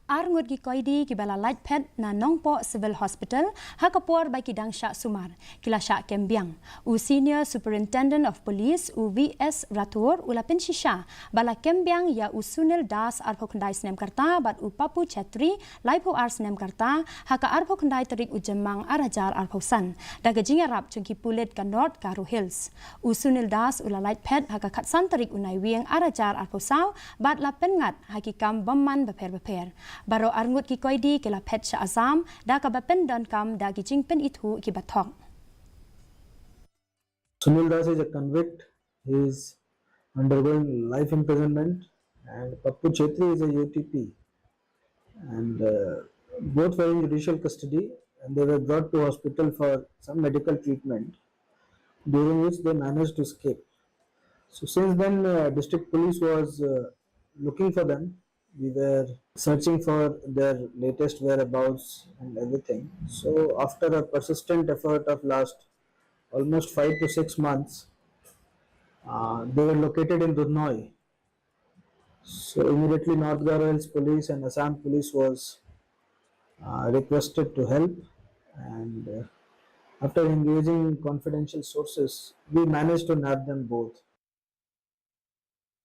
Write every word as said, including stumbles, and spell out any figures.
Arngut ki koidi kiba la lait phet na Nongpoh Civil Hospital ha ka por ba ki dang shah sumar ki la shah kem biang. U Senior Superintendent of Police, u V S Rathore, u la pynshisha ba la kem biang ïa u Sunil Das, arphew khyndai snem ka rta, bad u Papu Chetri, laiphew ar snem ka rta, ha ka arphew khyndai tarik u Jymmang ar hajar arphew san, da ka jingïarap jong ki pulit ka North Garo Hills. U Sunil Das u la lait phet ha ka khatsan tarik u Naiwieng ar hajar arphew saw, bad la pynngat ha ki kam bymman bapher bapher. Baroh arngut ki koidi ki la phet sha Assam da kaba pyndonkam da ki jingpynithuh kiba thok. Sunil Das is a convict. He is undergoing life imprisonment, and Pappu Chetri is a U T P, and uh, both were in judicial custody, and they were brought to hospital for some medical treatment, during which they managed to escape. So since then, uh, district police was uh, looking for them. We were searching for their latest whereabouts and everything. So after a persistent effort of last almost five to six months, uh, they were located in Dudhnoi. So immediately North Garo Hills Police and Assam Police was uh, requested to help, and uh, after engaging confidential sources, we managed to nab them both.